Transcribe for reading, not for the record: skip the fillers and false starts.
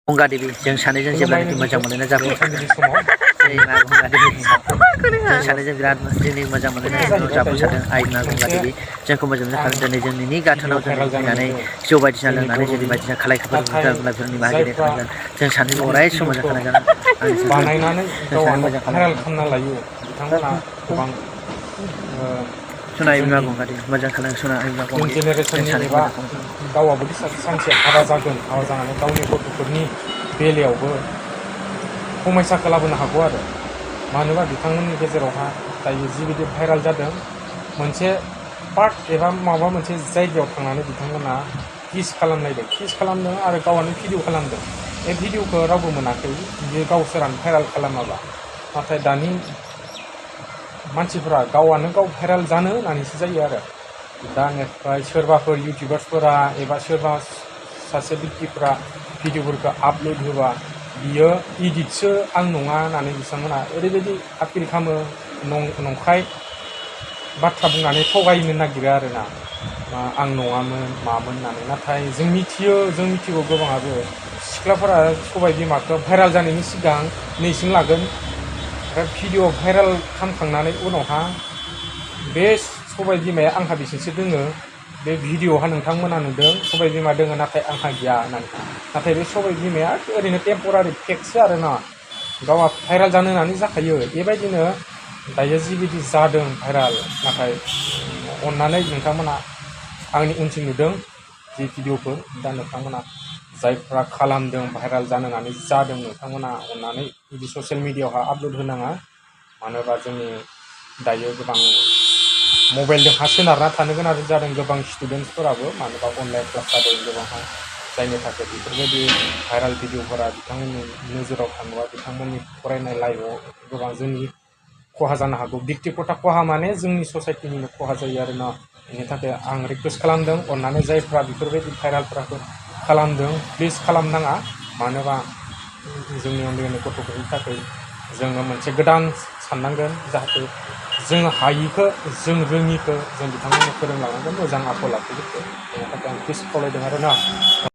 गंगा देवी जों सानैजों जेब्लानाखि मोजां मोनलायनाय जाफुंसार जय मा गंगा देवी जों सानैजों बिराद जोंनि मोजां मोनलायनाय जाफुंसारदों आइ मा गंगा देवी जोंखौ मोजां मोननो दिनै जोंनि गाथोनाव जों फैनानै जौ बायदिसिना लोंनानै जोंनि बायदिसिना खालाय खैफोद गुलाफोरनि मागिनाय खालामगोन जों सानैजों अराय सम मोजां खालामगोन बानायनानै गावआनो भाइरेल खालामना लायो बिथांमोना गोबां सना बिमा गंगा देवी मोजां खालाम सना बिमा इयुन गंगा जेनेरेसननि एबा गावाबोदि सानसे हाबा जागोन हाबा जानानै गावनि गथ'फोरनि बेलायावबो समयसाखौ लाबोनो हागौ आरो मानोबा बिथांमोननि गेजेरावहा दायो जिबायदि भाइरेल जादों मोनसे पार्ट एबा माबा मोनसे जायगायाव थांनानै बिथांमोना किस खालामनायदों किस खालामदों आरो गावआनो भिडिअ खालामदों बे भिडिअखौ रावबो मोनाखै बियो गावसोरानो भाइरेल खालामाबा नाथाय दानि मानसिफोरा गावआनो गाव भाइरेल जानो होननानैसो जायो आरो दानिफ्राय सोरबाफोर इउटिउबार्सफोरा एबा सोरबा सासे व्यक्तिफोरा भिडिअफोरखौ आपल'ड होबा बियो इडिटसो आं नङा होननानै बिथांमोना ओरैबायदि आपिल खालामो नंखाय बाथ्रा बुंनानै थगायनो नागिरो आरोना आं नङामोन मामोन होननानै नाथाय जों मिथिगौ गोबाङाबो सिख्लाफोरा सबाय बिमाखौ भाइरेल जानायनि सिगां नैसिम लागोन आरो भिडिअ भाइरेल खालामखांनानै उनावहा बे सबाय बिमाया आंहा बेसेसो दोङो बे भिडिअहा नोंथांमोना नुदों सबाय बिमा दोङो नाथाय आंहा गैया होननानै नाथाय बे सबाय बिमाया ओरैनो टेम्परारि फेकसो आरोना गावहा भाइरेल जानो होननानै जाखायो बेबायदिनो दायो जिबायदि जादों भाइरेल नाथाय अननानै नोंथांमोना आंनि उनथिं नुदों जि भिडिअफोर दा नोंथांमोना जायफ्रा खालामदों भाइरेल जानो होननानै जादों नोंथांमोना अननानै बिदि ससियेल मिडियाआवहा आपल'ड होनाङा मानो होनबा जोंनि दायो गोबां मबाइलजों सोनारना थानो गोनां जादों गोबां स्टुडेन्टसफोराबो मानो होनबा अनलाइन क्लास जादों गोबांहा जायनि थाखाय बेफोरबायदि भाइरेल भिडिअफोरा बिथांमोननि नोजोराव थाङोबा बिथांमोननि फरायनाय लाइफआव गोबां जोंनि खहा जानो हागौ व्यक्तिगत खहा माने जोंनि ससाइटिनिनो खहा जायो आरोना बेनि थाखाय आं रिकुवेस्ट खालामदों अननानै जायफ्रा बेफोरबायदि भाइरेलफोरखौ खालामदों प्लिज खालामनाङा मानोबा जोंनि उन्दै उन्दै गथ'फोरनि थाखाय जोङो मोनसे गोदान साननांगोन जाहाथे जों हायिखौ जों रोङिखौ जों बिथांमोननो फोरोंलांनांगोन मोजां आखल आखुफोरखौ बेनि थाखाय आं प्लिज खावलायदों आरोना